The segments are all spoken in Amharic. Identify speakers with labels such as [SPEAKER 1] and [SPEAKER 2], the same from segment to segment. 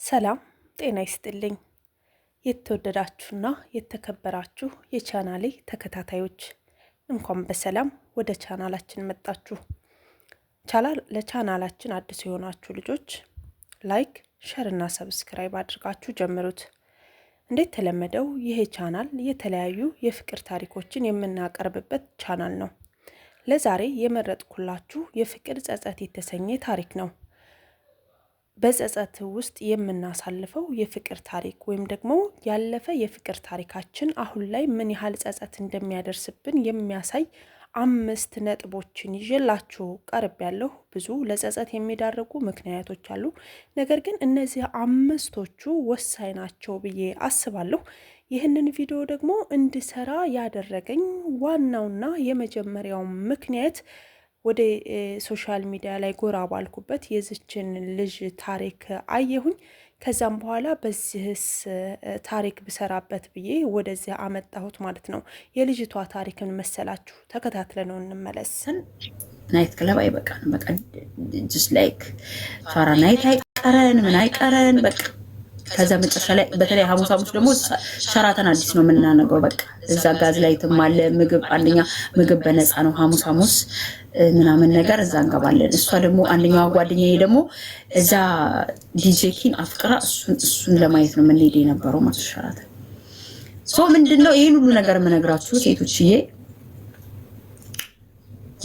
[SPEAKER 1] ሰላም ጤና ይስጥልኝ። የተወደዳችሁና የተከበራችሁ የቻናሌ ተከታታዮች፣ እንኳን በሰላም ወደ ቻናላችን መጣችሁ። ለቻናላችን አዲስ የሆናችሁ ልጆች like፣ share እና subscribe አድርጋችሁ ጀምሩት። እንደተለመደው ይሄ ቻናል የተለያዩ የፍቅር ታሪኮችን የምናቀርብበት ቻናል ነው። ለዛሬ የመረጥኩላችሁ የፍቅር ጸጸት የተሰኘ ታሪክ ነው። በጸጸት ውስጥ የምናሳልፈው የፍቅር ታሪክ ወይም ደግሞ ያለፈ የፍቅር ታሪካችን አሁን ላይ ምን ያህል ጸጸት እንደሚያደርስብን የሚያሳይ 5 ነጥቦችን ይዤላችሁ ቀርቤያለሁ። ብዙ ለጸጸት የሚዳርጉ ምክንያቶች አሉ። ነገር ግን እነዚህ 5ቶቹ ወሳኝ ናቸው ብዬ አስባለሁ። ይህንን ቪዲዮ ደግሞ እንድሰራ ያደረገኝ ዋናውና የመጀመሪያው ምክንያት ወደ social media ላይ ጎራ ባልኩበት የዚችን ልጅ ታሪክ አየሁኝ። ከዛም በኋላ በዚህስ ታሪክ ብሰራበት ብዬ ወደዚህ አመጣሁት ማለት ነው። የልጅቷ ታሪክን መሰላችሁ? ተከታትለነው እንመለስ።
[SPEAKER 2] Night club አይበቃንም። በቃ just like ፋራ night አይቀረን፣ ምን አይቀረን በቃ። ከዛ መጨረሻ ላይ በተለይ ሐሙስ ሐሙስ ደግሞ ሸራተን አዲስ ነው የምናነገው። በቃ እዛ ጋዝ ላይትም አለ፣ ምግብ፣ አንደኛ ምግብ በነፃ ነው ሐሙስ ሐሙስ ምናምን ነገር፣ እዛ እንገባለን። እሷ ደግሞ፣ አንደኛዋ ጓደኛዬ ደግሞ እዛ ዲጄ ኪን አፍቅራ እሱን ለማየት ነው የምንሄድ የነበረው ማለት ሸራተን። So ምንድነው ይህን ሁሉ ነገር የምነግራችሁ ሴቶችዬ?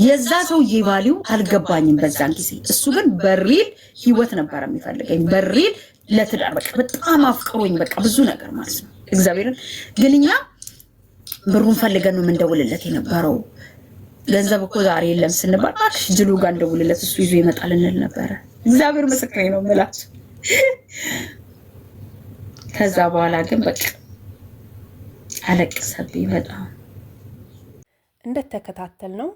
[SPEAKER 2] የዛ ሰውዬ value አልገባኝም በዛን ጊዜ። እሱ ግን በ real ህይወት ነበር የሚፈልገኝ፣ በ real ለትዳር፣ በቃ በጣም አፍቅሮኝ በቃ ብዙ ነገር ማለት ነው። እግዚአብሔርን ግን እኛ ብሩን ፈልገን ነው የምንደውልለት የነበረው። ገንዘብ እኮ ዛሬ የለም ስንባል እባክሽ ጅሉ ጋር እንደውልለት፣ እሱ ይዞ ይመጣል እንል ነበረ። እግዚአብሔር ምስክሬ ነው የምላችሁ። ከዛ በኋላ ግን በቃ አለቀሰብኝ በጣም።
[SPEAKER 1] እንደተከታተል ነው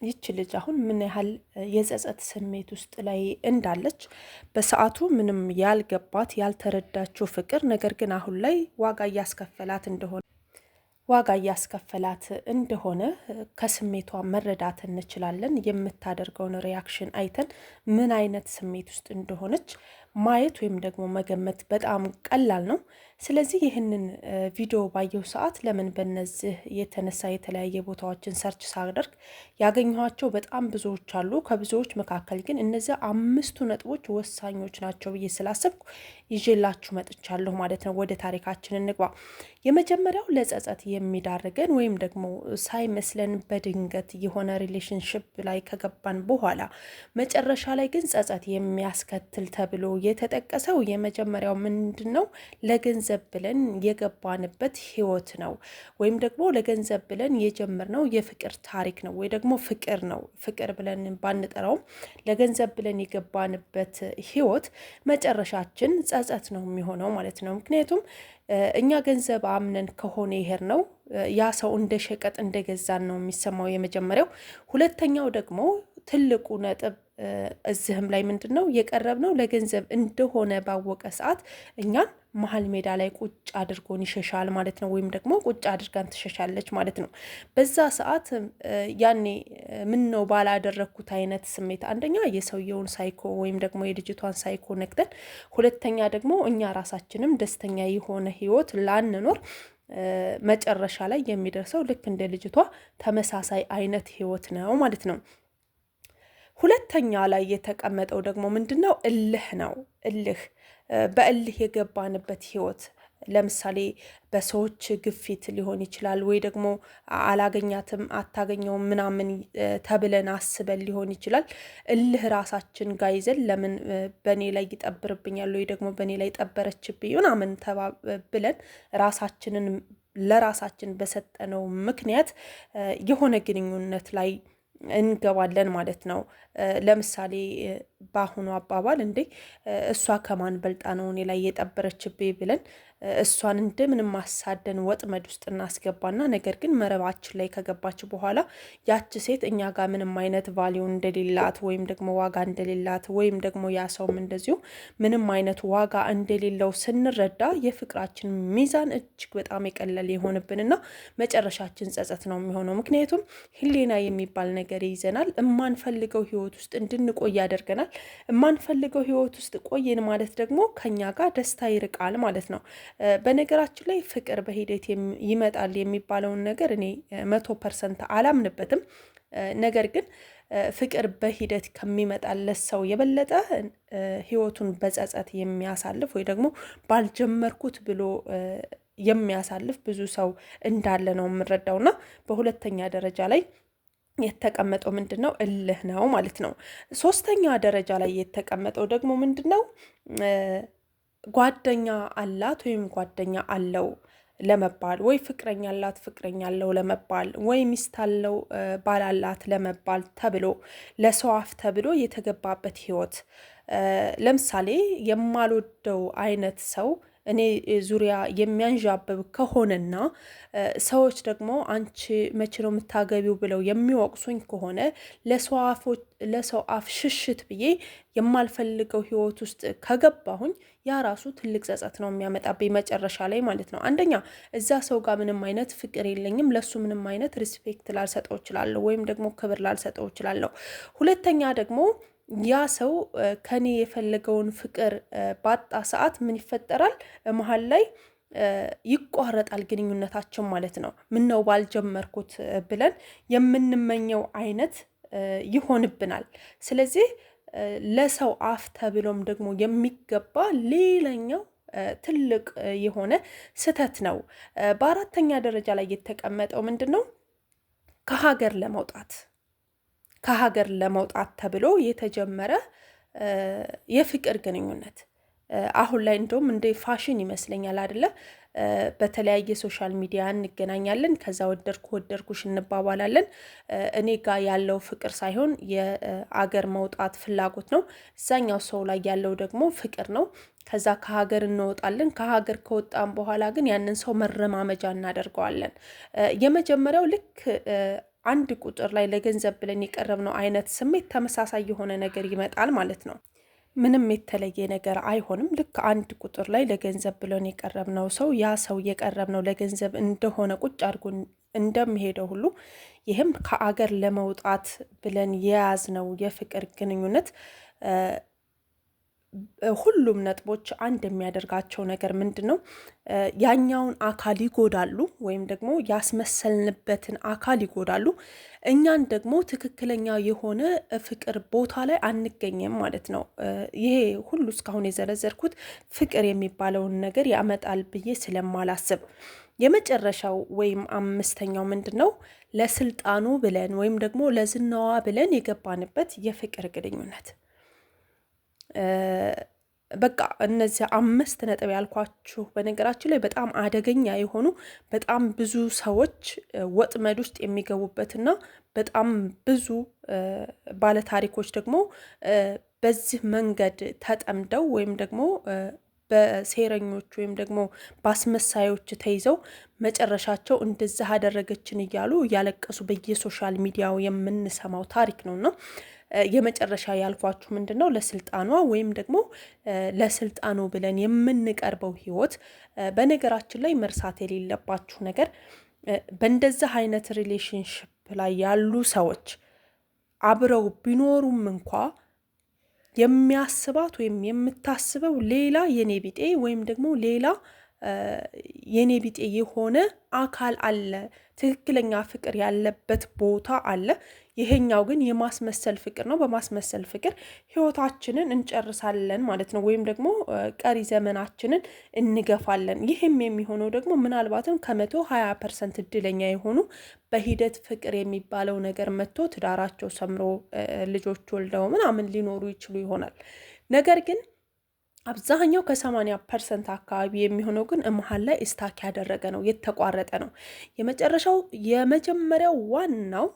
[SPEAKER 1] ይች ልጅ አሁን ምን ያህል የጸጸት ስሜት ውስጥ ላይ እንዳለች፣ በሰዓቱ ምንም ያልገባት ያልተረዳችው ፍቅር ነገር ግን አሁን ላይ ዋጋ እያስከፈላት እንደሆነ ከስሜቷ መረዳት እንችላለን። የምታደርገውን reaction አይተን ምን አይነት ስሜት ውስጥ እንደሆነች ማየት ወይም ደግሞ መገመት በጣም ቀላል ነው። ስለዚህ ይህንን ቪዲዮ ባየሁ ሰዓት ለምን በነዚህ የተነሳ የተለያየ ቦታዎችን search ሳደርግ ያገኘኋቸው በጣም ብዙዎች አሉ። ከብዙዎች መካከል ግን እነዚህ አምስቱ ነጥቦች ወሳኞች ናቸው ብዬ ስላሰብኩ ይዤላችሁ መጥቻለሁ ማለት ነው። ወደ ታሪካችን እንግባ። የመጀመሪያው ለጸጸት የሚዳርገን ወይም ደግሞ ሳይመስለን በድንገት የሆነ relationship ላይ ከገባን በኋላ መጨረሻ ላይ ግን ጸጸት የሚያስከትል ተብሎ የተጠቀሰው የመጀመሪያው ምንድን ነው? ለገንዘብ ብለን የገባንበት ህይወት ነው፣ ወይም ደግሞ ለገንዘብ ብለን የጀመርነው የፍቅር ታሪክ ነው፣ ወይ ደግሞ ፍቅር ነው። ፍቅር ብለን ባንጠራውም ለገንዘብ ብለን የገባንበት ህይወት መጨረሻችን ጸጸት ነው የሚሆነው ማለት ነው። ምክንያቱም እኛ ገንዘብ አምነን ከሆነ የሄድነው ያ ሰው እንደ ሸቀጥ እንደገዛን ነው የሚሰማው የመጀመሪያው። ሁለተኛው ደግሞ ትልቁ ነጥብ እዚህም ላይ ምንድን ነው? የቀረብነው ለገንዘብ እንደሆነ ባወቀ ሰዓት እኛን መሀል ሜዳ ላይ ቁጭ አድርጎን ይሸሻል ማለት ነው። ወይም ደግሞ ቁጭ አድርጋን ትሸሻለች ማለት ነው። በዛ ሰዓት ያኔ ምን ነው ባላደረግኩት አይነት ስሜት፣ አንደኛ የሰውየውን psycho ወይም ደግሞ የልጅቷን psycho ነክተን፣ ሁለተኛ ደግሞ እኛ ራሳችንም ደስተኛ የሆነ ህይወት ላንኖር፣ መጨረሻ ላይ የሚደርሰው ልክ እንደ ልጅቷ ተመሳሳይ አይነት ህይወት ነው ማለት ነው። ሁለተኛ ላይ የተቀመጠው ደግሞ ምንድን ነው? እልህ ነው። እልህ፣ በእልህ የገባንበት ህይወት፣ ለምሳሌ በሰዎች ግፊት ሊሆን ይችላል፣ ወይ ደግሞ አላገኛትም፣ አታገኘውም ምናምን ተብለን አስበን ሊሆን ይችላል። እልህ ራሳችን ጋር ይዘን ለምን በእኔ ላይ ይጠብርብኛል ወይ ደግሞ በእኔ ላይ ጠበረችብኝ ምናምን ብለን ራሳችንን ለራሳችን በሰጠነው ምክንያት የሆነ ግንኙነት ላይ እንገባለን ማለት ነው። ለምሳሌ በአሁኑ አባባል እንዴ እሷ ከማን በልጣ ነው እኔ ላይ የጠበረችብኝ ብለን እሷን እንደምንም ማሳደን ወጥመድ ውስጥ እናስገባና ነገር ግን መረባችን ላይ ከገባች በኋላ ያች ሴት እኛ ጋር ምንም አይነት value እንደሌላት ወይም ደግሞ ዋጋ እንደሌላት ወይም ደግሞ ያ ሰውም እንደዚሁ ምንም አይነት ዋጋ እንደሌለው ስንረዳ የፍቅራችን ሚዛን እጅግ በጣም የቀለለ ይሆንብንና መጨረሻችን ጸጸት ነው የሚሆነው። ምክንያቱም ሕሊና የሚባል ነገር ይይዘናል። እማንፈልገው ህይወት ውስጥ እንድንቆይ ያደርገናል። እማንፈልገው ህይወት ውስጥ ቆየን ማለት ደግሞ ከኛ ጋር ደስታ ይርቃል ማለት ነው። በነገራችን ላይ ፍቅር በሂደት ይመጣል የሚባለውን ነገር እኔ 100% አላምንበትም። ነገር ግን ፍቅር በሂደት ከሚመጣለት ሰው የበለጠ ህይወቱን በጸጸት የሚያሳልፍ ወይ ደግሞ ባልጀመርኩት ብሎ የሚያሳልፍ ብዙ ሰው እንዳለ ነው የምንረዳውና በሁለተኛ ደረጃ ላይ የተቀመጠው ምንድን ነው? እልህ ነው ማለት ነው። ሶስተኛ ደረጃ ላይ የተቀመጠው ደግሞ ምንድን ነው? ጓደኛ አላት ወይም ጓደኛ አለው ለመባል፣ ወይ ፍቅረኛ አላት ፍቅረኛ አለው ለመባል፣ ወይ ሚስት አለው ባል አላት ለመባል ተብሎ ለሰው አፍ ተብሎ የተገባበት ህይወት። ለምሳሌ የማልወደው አይነት ሰው እኔ ዙሪያ የሚያንዣብብ ከሆነና ሰዎች ደግሞ አንቺ መቼ ነው የምታገቢው ብለው የሚወቅሱኝ ከሆነ፣ ለሰው አፍ ሽሽት ብዬ የማልፈልገው ህይወት ውስጥ ከገባሁኝ ያ ራሱ ትልቅ ጸጸት ነው የሚያመጣብኝ መጨረሻ ላይ ማለት ነው። አንደኛ እዛ ሰው ጋር ምንም አይነት ፍቅር የለኝም፣ ለሱ ምንም አይነት respect ላልሰጠው እችላለሁ፣ ወይም ደግሞ ክብር ላልሰጠው እችላለሁ። ሁለተኛ ደግሞ ያ ሰው ከኔ የፈለገውን ፍቅር ባጣ ሰዓት ምን ይፈጠራል? መሀል ላይ ይቋረጣል ግንኙነታችን ማለት ነው። ምነው ባልጀመርኩት ብለን የምንመኘው አይነት ይሆንብናል። ስለዚህ ለሰው አፍ ተብሎም ደግሞ የሚገባ ሌላኛው ትልቅ የሆነ ስህተት ነው። በአራተኛ ደረጃ ላይ የተቀመጠው ምንድን ነው? ከሀገር ለመውጣት ተብሎ የተጀመረ የፍቅር ግንኙነት። አሁን ላይ እንደውም እንደ ፋሽን ይመስለኛል አይደለ? በተለያየ social media እንገናኛለን። ከዛ ወደድኩ ወደድኩሽ እንባባላለን። እኔ ጋ ያለው ፍቅር ሳይሆን የአገር መውጣት ፍላጎት ነው። እዛኛው ሰው ላይ ያለው ደግሞ ፍቅር ነው። ከዛ ከሀገር እንወጣለን። ከሀገር ከወጣን በኋላ ግን ያንን ሰው መረማመጃ እናደርገዋለን። የመጀመሪያው ልክ አንድ ቁጥር ላይ ለገንዘብ ብለን የቀረብነው አይነት ስሜት ተመሳሳይ የሆነ ነገር ይመጣል ማለት ነው። ምንም የተለየ ነገር አይሆንም። ልክ አንድ ቁጥር ላይ ለገንዘብ ብለን የቀረብነው ሰው፣ ያ ሰው የቀረብነው ለገንዘብ እንደሆነ ቁጭ አድርጎ እንደሚሄደው ሁሉ ይህም ከአገር ለመውጣት ብለን የያዝነው የፍቅር ግንኙነት ሁሉም ነጥቦች አንድ የሚያደርጋቸው ነገር ምንድን ነው? ያኛውን አካል ይጎዳሉ፣ ወይም ደግሞ ያስመሰልንበትን አካል ይጎዳሉ። እኛን ደግሞ ትክክለኛ የሆነ ፍቅር ቦታ ላይ አንገኝም ማለት ነው። ይሄ ሁሉ እስካሁን የዘረዘርኩት ፍቅር የሚባለውን ነገር ያመጣል ብዬ ስለማላስብ፣ የመጨረሻው ወይም አምስተኛው ምንድን ነው? ለስልጣኑ ብለን ወይም ደግሞ ለዝናዋ ብለን የገባንበት የፍቅር ግንኙነት። በቃ እነዚህ አምስት ነጥብ ያልኳችሁ በነገራችን ላይ በጣም አደገኛ የሆኑ፣ በጣም ብዙ ሰዎች ወጥመድ ውስጥ የሚገቡበትና በጣም ብዙ ባለታሪኮች ደግሞ በዚህ መንገድ ተጠምደው ወይም ደግሞ በሴረኞች ወይም ደግሞ በአስመሳዮች ተይዘው መጨረሻቸው እንደዚህ አደረገችን እያሉ እያለቀሱ በየ social media ው የምንሰማው ታሪክ ነው። እና የመጨረሻ ያልኳችሁ ምንድን ነው? ለስልጣኗ ወይም ደግሞ ለስልጣኑ ብለን የምንቀርበው ህይወት። በነገራችን ላይ መርሳት የሌለባችሁ ነገር በእንደዚህ አይነት relationship ላይ ያሉ ሰዎች አብረው ቢኖሩም እንኳ የሚያስባት ወይም የምታስበው ሌላ የኔ ቢጤ ወይም ደግሞ ሌላ የኔ ቢጤ የሆነ አካል አለ። ትክክለኛ ፍቅር ያለበት ቦታ አለ። ይሄኛው ግን የማስመሰል ፍቅር ነው። በማስመሰል ፍቅር ህይወታችንን እንጨርሳለን ማለት ነው፣ ወይም ደግሞ ቀሪ ዘመናችንን እንገፋለን። ይህም የሚሆነው ደግሞ ምናልባትም ከ120% እድለኛ የሆኑ በሂደት ፍቅር የሚባለው ነገር መጥቶ ትዳራቸው ሰምሮ ልጆች ወልደው ምናምን ሊኖሩ ይችሉ ይሆናል። ነገር ግን አብዛኛው ከ80% አካባቢ የሚሆነው ግን መሀል ላይ stuck ያደረገ ነው፣ የተቋረጠ ነው። የመጨረሻው የመጀመሪያው ዋናው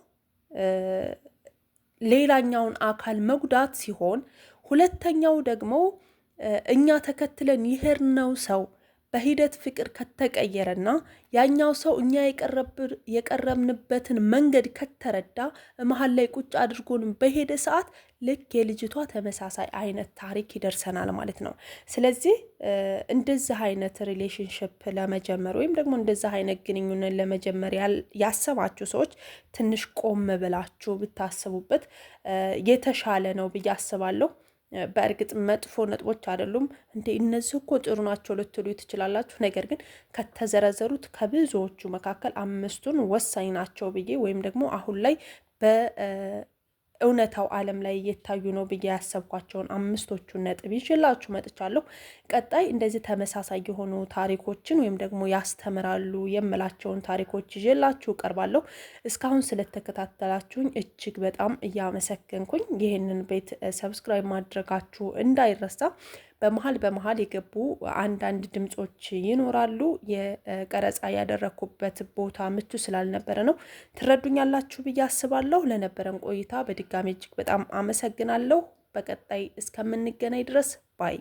[SPEAKER 1] ሌላኛውን አካል መጉዳት ሲሆን፣ ሁለተኛው ደግሞ እኛ ተከትለን የሄድነው ሰው በሂደት ፍቅር ከተቀየረና ያኛው ሰው እኛ የቀረብንበትን መንገድ ከተረዳ፣ መሀል ላይ ቁጭ አድርጎን በሄደ ሰዓት ልክ የልጅቷ ተመሳሳይ አይነት ታሪክ ይደርሰናል ማለት ነው። ስለዚህ እንደዚህ አይነት relationship ለመጀመር ወይም ደግሞ እንደዚህ አይነት ግንኙነት ለመጀመር ያሰባችሁ ሰዎች ትንሽ ቆም ብላችሁ ብታስቡበት የተሻለ ነው ብዬ አስባለሁ። በእርግጥ መጥፎ ነጥቦች አይደሉም። እንዴ እነዚህ እኮ ጥሩ ናቸው ልትሉ ትችላላችሁ። ነገር ግን ከተዘረዘሩት ከብዙዎቹ መካከል 5ቱን ወሳኝ ናቸው ብዬ ወይም ደግሞ አሁን ላይ በእውነታው ዓለም ላይ እየታዩ ነው ብዬ ያሰብኳቸውን 5ቶቹን ነጥብ ይዤላችሁ መጥቻለሁ። ቀጣይ እንደዚህ ተመሳሳይ የሆኑ ታሪኮችን ወይም ደግሞ ያስተምራሉ የምላቸውን ታሪኮች ይዤላችሁ እቀርባለሁ። እስካሁን ስለተከታተላችሁኝ እጅግ በጣም እያመሰገንኩኝ ይህንን ቤት subscribe ማድረጋችሁ እንዳይረሳ። በመሀል በመሀል የገቡ አንዳንድ ድምጾች ይኖራሉ። የቀረጻ ያደረኩበት ቦታ ምቹ ስላልነበረ ነው። ትረዱኛላችሁ ብዬ አስባለሁ። ለነበረን ቆይታ በድጋሚ እጅግ በጣም አመሰግናለሁ። በቀጣይ እስከምንገናኝ ድረስ bye።